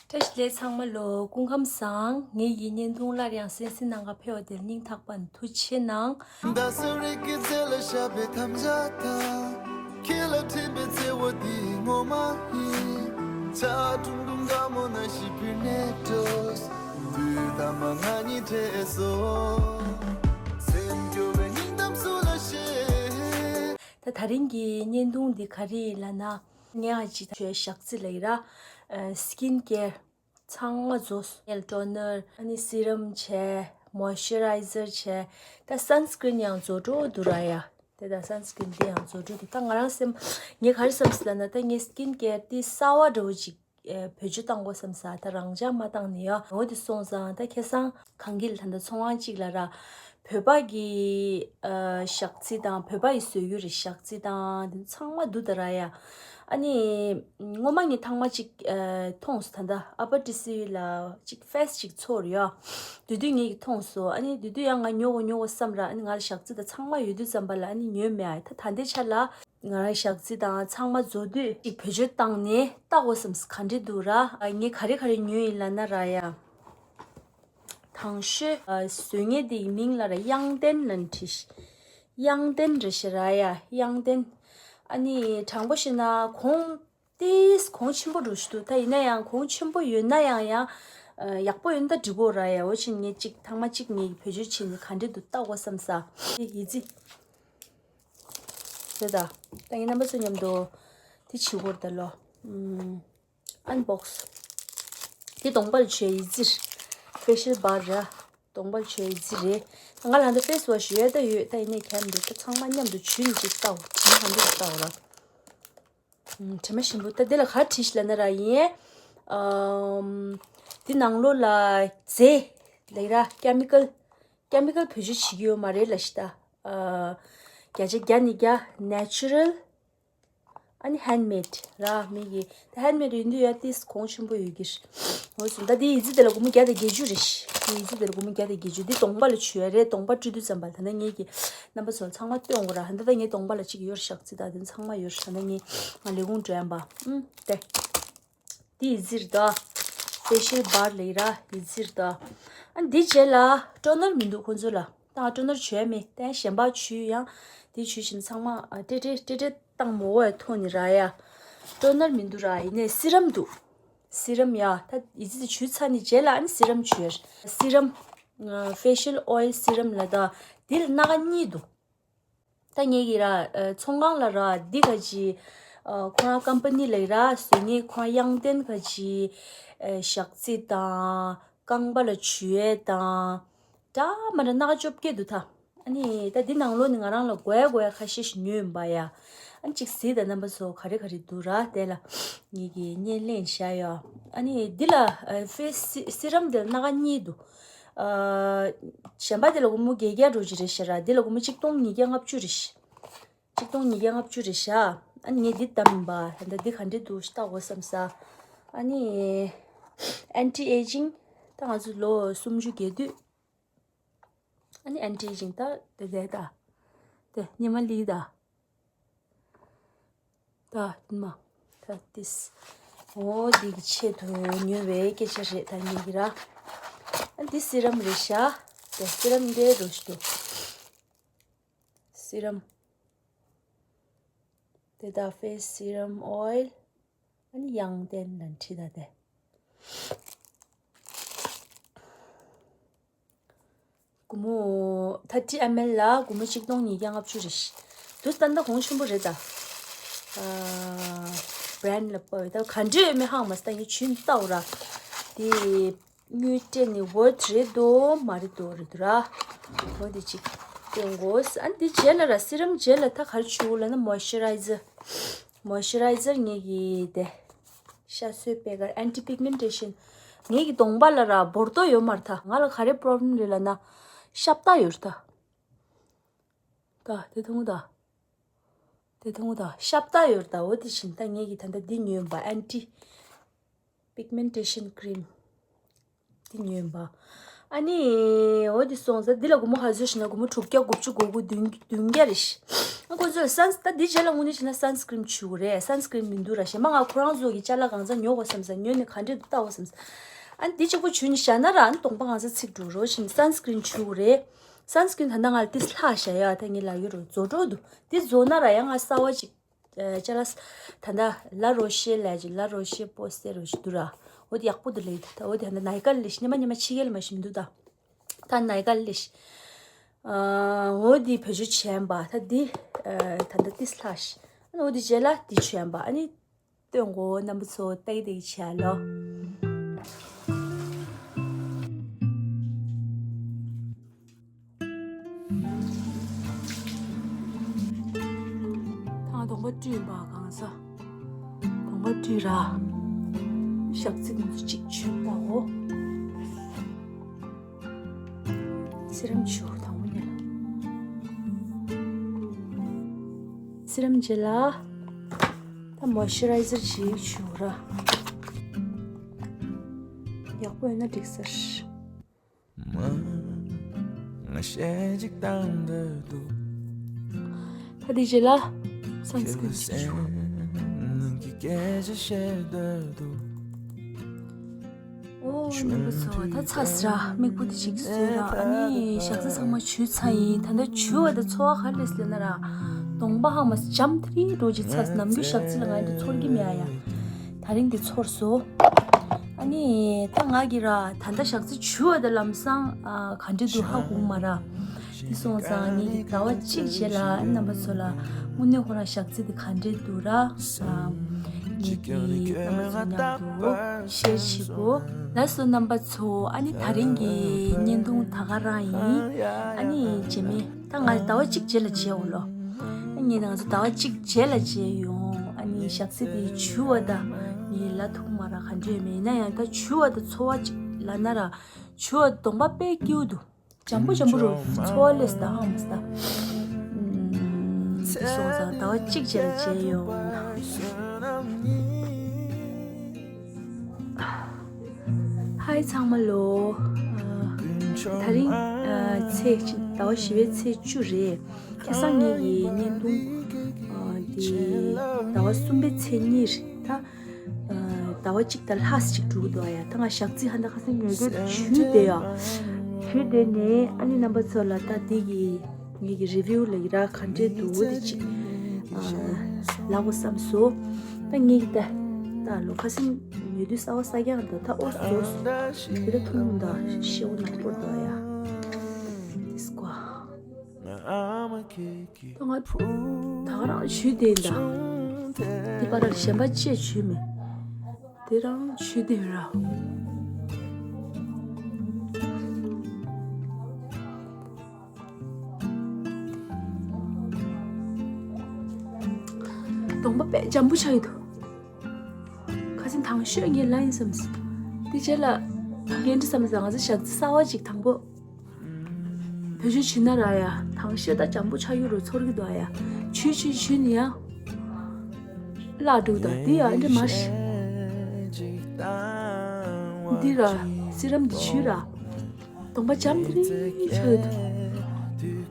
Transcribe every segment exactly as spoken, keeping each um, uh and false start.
བཀྲ་ཤིས་བདེ་ལེགས་ཚང་མ་ལོ། སྐུ་ཁམས་བཟང་། ངེད་ཀྱི་བརྙན་ཐུང་སླར་ཡང་གསན་གཟིགས་གནང་ག་ཕེབས་པ་དེར་སྙིང་ཐག་པ་ནས་ཐུགས་རྗེ་གནང་། ད་དེ་རིང་གི་བརྙན་ཐུང་འདི་ག་རེ་ཡིན་ལབ་ན། ངས་ཨ་ཅི་ཞག་རྩི་ལ་ཡིན་ར། ཨ། skin care ཚང་མ་བཟོས། ནེལ་ཊོ་ནར། ཨ་ནི་སི་རམ་བྱས། མོ་ཨིས་ཅར་རའི་ཛར་བྱས། ད་སན་སི་ཀྲིན་ཡང་བཟོ་འགྲོ་འདུག་ར་ཡ། དེ་ད་སན་སི་ཀྲིན་འདི་ཡང་བཟོ་འགྲོ་འདུག་ད་ང་རང་སེམས། ངས་ག་རེ་བསམ་སོང་ལབ་ན། ད་ངས་སི་ཀིན་ཀེར་འདི་གསར་བ་འདྲ་བོ་ཅིག་ཨེ། བེད་སྤྱོད་བཏང་དགོས་བསམ་ས། ད་རང་འཇགས་མ་བཏང་ནས་ཡ། འོ་དེ་སོང་ཙང་ད་ཁ་སང་གངས་སྐྱིད་ལ་ད་ལྟ་ཚོང་ཁང་གཅིག་ལ་ར། བོད་པ་གི་ཨ། ཞག་རྩི་དང་། བོད་པ་ཡི་བཟོ་རྒྱུ་རེད། ཞག་རྩི་དང་དེ་ཚང་མ་འདུག་ད་ར་ཡ། ཨ་ནི་སྔོན་མ་ངས་ཐེངས་མ་གཅིག་ཨ། མཐོང་སོང་། ད་ལྟ་ཨ་པར་ཊི་སི་ཝི་ལ་གཅིག་ཕེས་གཅིག་ཚོར་ཡ། དེ་དུས་ངས་ཀྱིས་མཐོང་སོང་། ཨ་ནི་དེ་དུས་ཡང་ང་ཉོ་དགོས་ཉོ་དགོས་བསམ་ར། ཨ་ནི་ང་ལ་ཞག་རྩི་དང་ཚང་མ་ཡོད་དུས་ཙམ་པ་ལ་ཨ་ནི་ཉོས་མེད། ཨ། ད་ད་ལྟའི་ཆ་ལ། ང་རང་ཞག་རྩི་དང་ཚང་མ་བཟོ་དུས་ཅིག་བེད་སྤྱོད་བཏང་ནས་ལྟ་དགོས་བསམ། ག་འདྲ་འདུག་ར། ཨ། ངས་ག་རེ་ག་རེ་ཉོས་ཡིན་ལབ་ན་ར་ཡ། དང་ཤོས། ཨ། བཟོ་མཁན་དེའི་མིང་ལ་ར་དབྱངས་ལྡན་ལབ་བྲིས། དབྱངས་ལྡན་རེད་ཤག་ར་ཡ། དབྱངས་ལྡན། ཨ་ནི་དྲང་པོ་བཤད་ན་གོང་ཏིས་གོང་ཆེན་པོ་འགྲོ་ཞིག་འདུག་ད་ཡིན་ན་ཡང་གོང་ཆེན་པོ་ཡོད་ན་ཡང་ཡང་། ཨ། ཡག་པོ་ཡོད་ན་ད་འགྲིག་གོ་ར་ཡ། འོ་ཆེན་ངས་གཅིག་ཐེངས་མ་གཅིག་ངས་བེད་སྤྱོད་བྱས་ནས་ག་འདྲ་འདུག་ལྟ་དགོས་བསམ་ས། དེ་ཡི་ཙི། རེད་ད། ད་ངས་རྣམ་པ་ཚོ་མཉམ་དུ་དེ་བྱེད་དགོས་རེད་ད་ལོ། ཨུམ། ཨན་བོག་སི། དེ་གདོང་པ་ལ་བྱུག་ཡས་ཡི་ཙི་རེད། ཕེ་ཤལ་བར་ར། གདོང་པ་ལ་བྱུག་ཡས་ཡི་ཙི་རེད། ང་ལ་ད་ཕེ་སི་ཝ་ཤི་ཡོད་ད་ཡོད། ད་ཡིན་ནའི་ཁྱད་མི་འདུག་ད་ཚང་མ་མཉམ་དུ་བྱུགས་ནས་ཅིག་ལྟའོ། དྲི་མ་ག་འདྲ་ལྟའོ་ར། ཨུམ། དྲི་མ་ཞིམ་པོ། ད་དེ་ལ་ག་རེ་བྲིས་ཤག་ལབ་ན་ར་ཡིན། ཨམ། དེ་ནང་ལོགས་ལ་རྫས་ལབ་ཡ་ར། ཀེ་མི་ཀལ། ཀེ་མི་ཀལ་བེད་སྤྱོད་བྱེད་ཀྱི་ཡོད་མ་རེད་ལབ་ཤག་ད། ཨ། བརྒྱ་ཆ་བརྒྱ་ནས་བརྒྱ་ནེ་ཅུ་རལ། ཨ་ནི་ཧེན་མེད་ར། མི་གི་ད་ཧེན་མེད་ཡིན་དུས་ཡ་ཏིས་གོང་ཆེན་པོ་ཡོད་ཀྱི་རེད། འོ་སོང་། ད་དེ་ཡི་ཙི་དེ་ལ་སྒོར་མོ་བརྒྱ་དང་བརྒྱད་ཅུ་རེད་ཤག་དེ་ཡི་ཙི་དེ་ལ་སྒོར་མོ་བརྒྱ་དང་བརྒྱད་ཅུ། འདི་གདོང་པ་ལ་བྱུག་ཡ་རེད། གདོང་པ་བཀྲུས་དུས་ཙམ་པ་ལ། ད་ནི་ངེད་ཀྱི་རྣམ་པ་ཚོ་ཚང་མ་སྟོན་དགོས་ར། ད་ད་ངའི་གདོང་པ་ལ་གཅིག་ཡོད་རེད། ཞག་རྩི་དང་དེ་ཚང་མ་ཡོད་རེད། ད་ནི་ངས་ང་ལས་ཁུངས་འགྲོ་ཡ་ཡིན་པ། ཨུམ། དེ། དེ་ཡི་ཙི་རེད་ད། ཕེ་ཤལ་བར་ལབ་ཡ་ར། ཡི་ཙི་རེད་ད། ཨ། འདི་རྗེས་ལ་ཊོ་ནར་མི་འདུག་ཁོང་ཚོ་ལ། ད་ཊོ་ནར་བྱུག་ཡ་མེད། ད་གཞན་པ་བྱུག་ཡང་དེ་བྱུག་བཞིན་ཚང་མ། ཨ། ཏྲེ་ཏྲེ་ཏྲེ་ཏྲེ་བཏང་མོ་བས་ཐོག་ནས་ར་ཡ། ཊོ་ནར་མི་འདུག་ར། ཡིན་ནའི་སི་རམ་འདུག་སི་རམ་ཡ། ད་ཡི་ཙི་དེ་བྱུག་ཚར་ནས་རྗེས་ལ་ཨ་ནི་སི་རམ་བྱུག་ཡ། སི་རམ། ཨ། ཕེ་ཤལ་ཨོ་ཡལ་སི་རམ་ལ་ད་དེ་ལ་སྣ་ཁ་གཉིས་འདུག་ད་ངེད་ཀྱི་ར། ཨ། ཚོང་ཁང་ལ་ར་འདི་ག་ཅི། ཨ། ཁོ་རང་ཀམ་པ་ནི་ལ་ཡ་ར་བཟོ་མཁན་ཁོ་རང་དབྱངས་ལྡན་ག་ཅི། ཨ། ཞག་རྩི་དང་རྐང་པ་ལ་བྱུག་ཡས་དང་། འདྲ་མི་འདྲ་སྣ་ཁ་བཅོ་བརྒྱད་འདུག་ད། ཨ་ནི་ད་འདི་ནང་ལོགས་ནས་ང་རང་ལ་དགོས་ཡ་དགོས་ཡ་ཁ་ཤས་ཤིག་ཉོས་ཡིན་པ་ཡ། ཨ་ནི་གཅིག་གཟིགས་དང་། རྣམ་པ་ཚོ་ག་རེ་ག་རེ་འདུག་ར། དེ་ལ་ངེད་ཀྱིས་བརྙན་ལེན་བྱ་ཡ། ཨ་ནི་འདི་ལ། ཨ། ཕེ་སི་སི་རམ་དེ་ལ་སྣ་ཁ་གཉིས་འདུག་ཨ། གཞན་པ་དེ་ལ་སྒོར་མོ་བརྒྱད་བརྒྱ་འགྲོ་གི་རེད་ཤག་ར། འདི་ལ་སྒོར་མོ་གཅིག་སྟོང་ཉིས་བརྒྱ་ལྔ་བཅུ་རེད་ཤག་གཅིག་སྟོང་ཉིས་བརྒྱ་ལྔ་བཅུ་རེད་ཤག་ཨ་ནི་ངས་འདི་བདམས་ཡིན་པ། ད་ལྟ་འདི་ག་འདྲ་འདུག་ལྟ་དགོས་བསམ་ས། ཨ་ནི་ཨན་ཊི་ཨེ་ཇིང་། ད་ང་ཚོ་ལོ་སུམ་ཅུ་བརྒལ་དུས། ཨ་ནི་ཨན་ཊི་ཨེ་ཇིང་ད་དེ་དེ་ད། དེ་ཉི་མ་ལི་ད། ད་མ། ད་ཏིས། འོ་འདི་གི་ཆེད་དུ་ཉོས་པའི་སྐད་ཆ་རེད་ད། ངེད་ཀྱི་ར། ཨ། འདི་སི་རམ་རེད་ཤག་དེ་སི་རམ་འདི་རུ་ཞིག་འདུག་སི་རམ། དེ་ད་ཕེ་སི་སི་རམ་ཨོ་ཡལ། ཨ་ནི་དབྱངས་ལྡན་ལ་བྲིས་ད་དེ། སྒོར་མོ་ཐར་ཊི་ཨེམ་ཨེལ་ལ་སྒོར་མོ་གཅིག་སྟོང་ཉིས་བརྒྱ་ལྔ་བཅུ་རེད་ཤག་དུས་ད་ལྟ་གོང་ཆེན་པོ་རེད་ད། ཨ། བྷི་རན་ཌི་ལ་དཔག་ཡོད་ད། ག་འདྲ་ཡོད་མེད་ཧ་མ་སོང་། ད་ངས་བྱུགས་ནས་ལྟའོ་ར། དེ་དངུལ་སྤྲད་ནས་ཝོར་ཐི་རེད་འདུག་མ་རེད་འདུག་རེད་འདུག་ར། འོ་དེ་གཅིག་སྟོན་དགོས། ཨ་ནི་དེ་རྗེས་ལ་ར། སི་རམ་རྗེས་ལ་ད་ག་རེ་བྱུག་ལབ་ན་མོ་ཨིས་ཅར་རའི་ཛར། མོ་ཨིས་ཅར་རའི་ཛར་ངེད་ཀྱི་དེ། ཤ་སོས་པའི་གར་ཨན་ཊི་པིག་མེན་ཊེ་ཤན། ངེད་ཀྱི་གདོང་པ་ལ་ར་འབོར་ཏོ་ཡོད་མ་རེད་ད། ང་ལ་ག་རེ་པོ་རོབ་ལེམ་རེད་ལབ་ན། ཤབ་ཏ་ཡོད་རེད་ད། ད་དེ་མཐོང་ད། དེ་མཐོང་ད། ཤབ་ཏ་ཡོད་རེད་ད། འོ་དེ་བཞིན་ད་ངེད་ཀྱི་ད་ལྟ་འདི་ཉོས་ཡིན་པ། ཨན་ཊི་པིག་མེན་ཊེ་ཤན་ཀི་རིམ། འདི་ཉོས་ཡིན་པ། ཨ་ནི་འོ་དེ་སོང་ཙང་འདི་ལ་སྒོར་མོ་ག་ཚོད་ཞིག་ན། སྒོར་མོ་དྲུག་བརྒྱ་དགུ་བཅུ་གོ་དགུ། བདུན་བདུན་བརྒྱ་རེད་ཤག་ཨ་ཁོ་ཚོས་སན་ད་འདི་རྗེས་ལ་དངོས་གནས་བྱས་ན་སན་སི་ཀྲིན་བྱུག་རེད། སན་སི་ཀྲིན་མི་འདུག་ར། གཞན་པ་ང་ཁོ་རང་ཚོ་གི་ཅ་ལག་གང་ཚང་ཉོ་དགོས་བསམ་ས། ཉོས་ནས་ག་འདྲས་འདུག་ལྟ་དགོས་བསམ་ས། ཨ་ནི་འདི་གཅིག་པོ་བྱུགས་ནས་བཞག་ན་ར། ཨ་ནི་གདོང་པ་གང་ཚང་ཚིག་འགྲོ་རོ་ཞིག་སན་སི་ཀྲིན་བྱུག་རེད། སན་སི་ཀྲིན་ད་ལྟ་ང་ལ་ཏིས་ལྷག་བཞག་ཡ། ད་ངས་ལབ་ཡོད་རོ། རྫོགས་འགྲོ་འདུག་འདི་རྫོགས་ན་ར་ཡང་ང་གསར་པ་ཅིག་ཨ་ཅ་ལག་ད་ལྟ་ལ་རོ་ཤེ་ལབ་ཅིག་ལ་རོ་ཤེ་པོ་སེ་རོ་ཞིག་འདུག་ར། འོ་དེ་ཡག་པོ་འདུག་ལབ་ཡོད། ད་འོ་དེ་ད་ལྟ་ནའི་ཀ་ལས་ཤིག་སྙེ་མ་སྙེ་མ་ཕྱི་རྒྱལ་མ་ཞིག་མི་འདུག་ད་ད་ནའི་ཀ་ལས་ཤིག་ཨ་འོ་དེ་བེད་སྤྱོད་བྱས་ཡིན་པ། ད་འདི་ཨ་ད་ལྟ་ཏིས་ལྷག་ཤིག་ཨ་ནི་འོ་དེ་རྗེས་ལ་འདི་བྱས་ཡིན་པ། ཨ་ནི་སྟོན་གོ་རྣམ་པ་ཚོ་ལྟ་གི་བསྡད་ཀྱི་བྱས་ལོ། ཐང་གདོང་པ་བཀྲུས་པ་གང་ས། གདོང་པ་བཀྲུས་ར། ཞག་ཚི་ང་ཚོ་གཅིག་བྱུག་པའོ། སི་རམ་བྱུག་དང་པོ་ནས། སི་རམ་རྗེས་ལ་ད་མོ་ཨིས་ཅར་རའི་ཛར་ཅིག་བྱུག་ར། ཡག་པོ་ཡོད་ན་འགྲིག་ཟེར། ང་ཞེ་གཅིག་དང་འདོད་འདུག་ད་དེ་རྗེས་ལ་སན་སི་ཀྲིན་ཞིག་བྱུག་ནང་གི་སྐད་ཆ་བཤད་འདོད་འདུག་ཨོ་ཉིན་པོ་ཚོ་ད་ཚ་སི་ར་མིག་པོ་དེ་ཅིག་གསོས་ར། ཨ་ནི་ཞག་རྩི་ཚང་མ་བྱུགས་ཚར་ཡིན། ད་ལྟ་བྱུགས་པ་དང་ཚོར་བ་ག་རེ་སླེབས་ལབ་ན་ར། གདོང་པ་ཧ་མ་སི་འཇམ་ཐིང་རིང་འགྲོ་ཅིག་ཚ་སི། ནམ་རྒྱུན་ཞག་རྩི་ལ་ང་འདི་ཚོར་གི་མེད་ཨ་ཡ། ད་རིང་འདི་ཚོར་སོང་། ཨ་ནི་ད་ང་གི་ར་ད་ལྟ་ཞག་རྩི་བྱུགས་པ་དང་ལམ་སང་ཨ་ག་འདྲ་འདུག་ཧ་གོ་མ་ར། དེ་སོང་ཙང་ངེད་ཀྱི་ཟླ་བ་གཅིག་རྗེས་ལ་རྣམ་པ་ཚོ་ལ་དངོས་གནས་ཁོ་རང་ཞག་རྩི་དེ་ག་འདྲས་འདུག་ར། ཨ་ངེད་ཀྱི་རྣམ་པ་ཚོ་མཉམ་དུ་ཤེར་བྱེད་དགོས། ལགས་སོ་རྣམ་པ་ཚོ། ཨ་ནི་ད་རིང་གི་བརྙན་ཐུང་ད་ག་རང་ཡིན། ཨ་ནི་རྗེས་མའི་ད་ང་ཟླ་བ་གཅིག་རྗེས་ལ་མཇལ་འོང་ལོ། ཨ་ངེད་ང་ཚོ་ཟླ་བ་གཅིག་རྗེས་ལ་མཇལ་ཡོང་། ཨ་ནི་ཞག་རྩི་དེ་བྱུགས་པ་དང་ངས་ལབ་ཐུབ་མ་ར་ག་འདྲས་ཡོད་མེད། ཡིན་ན་ཡང་ད་བྱུགས་པ་དང་ཚོར་བ་ཅིག་ལབ་ན་ར། བྱུགས་པ་གདོང་པ་དཔེ་སྐྱིད་པོ་འདུག་འཇམ་པོ་འཇམ་པོ་རུ་ཚོར་བ་སླེབས་སོང་། ད་ཧ་མ་སི་ད། ཨུམ། དེ་སོང་ཙང་ཟླ་བ་གཅིག་རྗེས་ལ་མཇལ་ཡོང་། ཧའི་ཚང་མ་ལོ། ཨ་ད་རིང་ཨ་ཚེས་ཟླ་བ་བཞི་པའི་ཚེས་བཅུ་རེད། ཁ་སང་ངེད་ཀྱི་བརྙན་ཐུང་ཨ་དེ་ཟླ་བ་གསུམ་པའི་ཚེས་གཉིས་རེད་ད། ཟླ་བ་གཅིག་དང་ལྷག་ཅིག་འགྲོ་གི་འདུག་ཨ་ཡ། ད་ང་ཞག་རྩི་ཧ་ད་ཁ་སང་ཉོས་དུས་བྱུགས་བསྡད་ཡ། བྱུགས་བསྡད་ནས་ཨ་ནི་རྣམ་པ་ཚོ་ལ་ད་འདི་གི་ངེད་ཀྱི་རི་བིའུ་ལ་ཡི་ར་ག་འདྲས་འདུག་འོ་དེ་ཅིག་ཨ་ལབ་དགོས་བསམ་སོང་། ད་ངེད་ཀྱི་ད་ད་ལོ་ཁ་སང་ཉོས་དུས་གསར་པ་གསར་རྐྱང་འདུག་ད་ཨོ་བཟོ་སོང་། དེ་ད་ཐུང་ཐུང་ད་ཤེའུ་ནག་པོ་འདུག་ཨ་ཡ། དེ་སྐོ། ད་ང་ད་ག་རང་བྱུགས་བསྡད་ཡིན་ད། དེ་པར་གཞན་པ་ཅིག་བྱུགས་མེད། དེ་རང་བྱུགས་བསྡད་ཡོད་ར། གདོང་པ་དཔེ་འཇམ་པོ་ཆགས་ཡོད་འདུག་ཁ་སང་དང་ཤོས་ངས་ལབ་ཡིན་བསམ་སོང་། དེ་རྗེས་ལ་ངས་འདྲི་བསམ་སོང་། ང་ཚོ་ཞག་རྩི་གསར་པ་ཅིག་དང་པོ་བེད་སྤྱོད་བྱེད་ན་ར་ཡ། དང་ཤོས་ད་འཇམ་པོ་ཆགས་ཡོད་རུ་ཚོར་གི་འདུག་ཨ་ཡ། བྱུགས་བྱུགས་བྱུགས་ནས་ཡ། བརླག་འགྲོ་གི་འདུག་དེ་ཡ་འདྲ་མ་རེད། འདི་ར་སི་རམ་འདི་བྱུགས་ར། གདོང་པ་འཇམ་ཐིང་རིང་ཆགས་ཡོད་འདུག་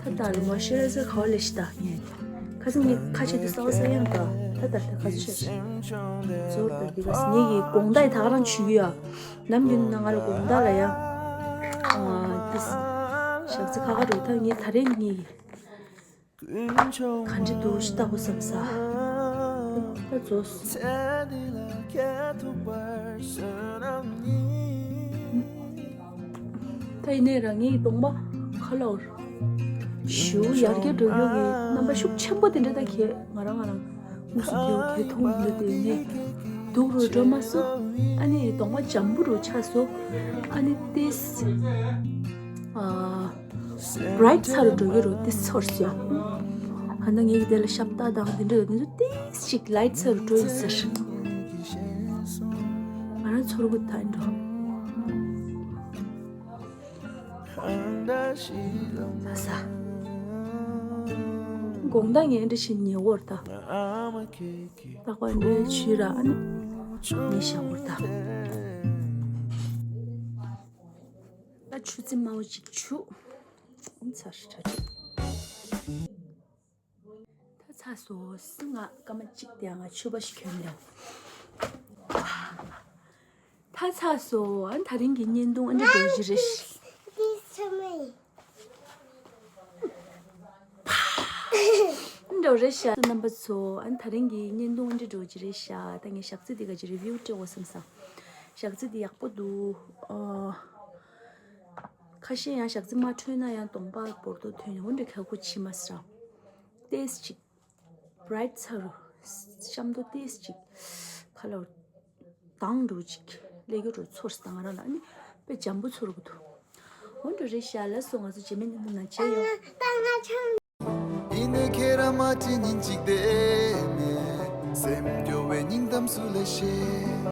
ད་ལྟ་ལ་མོ་ཨིས་ཅར་རའི་ཟར་ག་པར་སླེབས་ཤག་ད་ངས། ཁ་སང་ངས་ཁ་ཕྱེ་དུས་གསར་པ་གསར་རྐྱང་འདུག་ད་ད་ལྟ་ག་ཚོད་ཆགས་ཤག་ཟོར་ད་འདི་ག་ངེད་ཀྱི་དགོང་དག་ཡི་ད་ག་རང་བྱུགས་ཡ། ནམ་རྒྱུན་ན་ང་ལ་དགོང་དག་ལ་ཡ། ཨ་ཏིས་ཞག་རྩི་ཁ་ཁ་འདུག་ད་ངས་ད་རེས་ངས་ག་འདྲ་འདུག་ཞིག་ལྟ་དགོས་བསམ་ས། ད་རྫོགས་སོང་། ད་ཡིན་ནའི་རང་ངའི་གདོང་པ་ཁ་ལོར་ཞུ་ཡར་རྒྱས་འགྲོ་རྒྱུ་གི་རྣམ་པ་ཤུགས་ཆེན་པོ་དེ་འདྲ་ད་ཁྱེད་ང་རང་ང་རང་དངོས་སུ་དེའུ་ཁྱེད་མཐོང་མི་འདུག་དེ་ནས་སྡུག་རུ་འགྲོ་མ་སོང་། ཨ་ནི་གདོང་པ་འཇམ་པོ་རུ་ཆགས་སོང་། ཨ་ནི་ཏིས་ཨ་བྷ་རའིཊ་ཚ་རུ་འགྲོ་གི་རུ་ཏིས་ཚོར་སོང་། ཨ་ནི་ངས་དེ་ལ་ཤབ་ཏ་དང་དེ་འདྲ་དེ་ཚོ་ཏིས་ཞིག་ལའིཊ་ཚ་རུ་འགྲོ་ཡིན་ཟེར། ང་རང་ཚོར་གི་ད་འགྲོ། ས་ས། དགོང་དག་ངས་འདྲ་ཞིག་ཉེ་བོར་ད། རྟག་པར་འདྲ་ཆུ་ར་ཨ་ནི་ཉེ་ཞག་བོར་ད། ཆུ་ཚན་དམར་པོ་གཅིག་བྱུགས། ཚར་ཚར། ད་ཚར་སོང་། སི་ང་སྐར་མ་གཅིག་དེ་ང་ཆུ་བ་ཞིག་གྱོན་ཡོང་། ད་ཚར་སོང་། ཨ་ད་རིང་གི་བརྙན་ཐུང་ཨ་འདྲ་འགྲོ་གི་རེད། This to me. འགྲོ་རེད་ཤག་རྣམ་པ་ཚོ། ཨ་ད་རིང་གི་བརྙན་ཐུང་འདི་འགྲོ་གི་རེད་ཤག་ད་ངས་ཞག་རྩི་འདི་ག་ཅིག་རི་བིའུ་སྤྲད་དགོས་བསམ་སོང་། ཞག་རྩི་འདི་ཡག་པོ་འདུག་ཨ། ཁ་ཤས་ཡང་ཞག་རྩི་མ་འཕྲོད་ན་ཡང་གདོང་པ་བོར་དོ་ཐོན་ནས་འོ་འདྲ་ཁག་པོ་བྱེད་མ་སོང་། ཏོག་ཙམ་ཅིག་བྷ་རའིཊ་ཚ་རུ། ཤམ་དོ་ཏོག་ཙམ་ཅིག་ཁ་ལོར་དྭངས་འགྲོ་ཅིག་ལས་རྒྱུ་འགྲོ་ཚོར་སྟངས་རང་ལ་ཨ་ནི་དཔེ་འཇམ་པོ་ཚོར་གི་འདུག་འོ་འདྲ་རེད་ཤག་ལགས་སོ། ང་ཚོ་རྗེས་མའི་ནང་དུ་ན་མཇལ་ཡོང་། ཡིན་ནའི་ཁྱེད་རང་མ་བྱེད་ཉིན་གཅིག་དེ་ནས་སེམས་སྐྱོ་བའི་སྙིང་གཏམ་སུ་ལ་བཤད།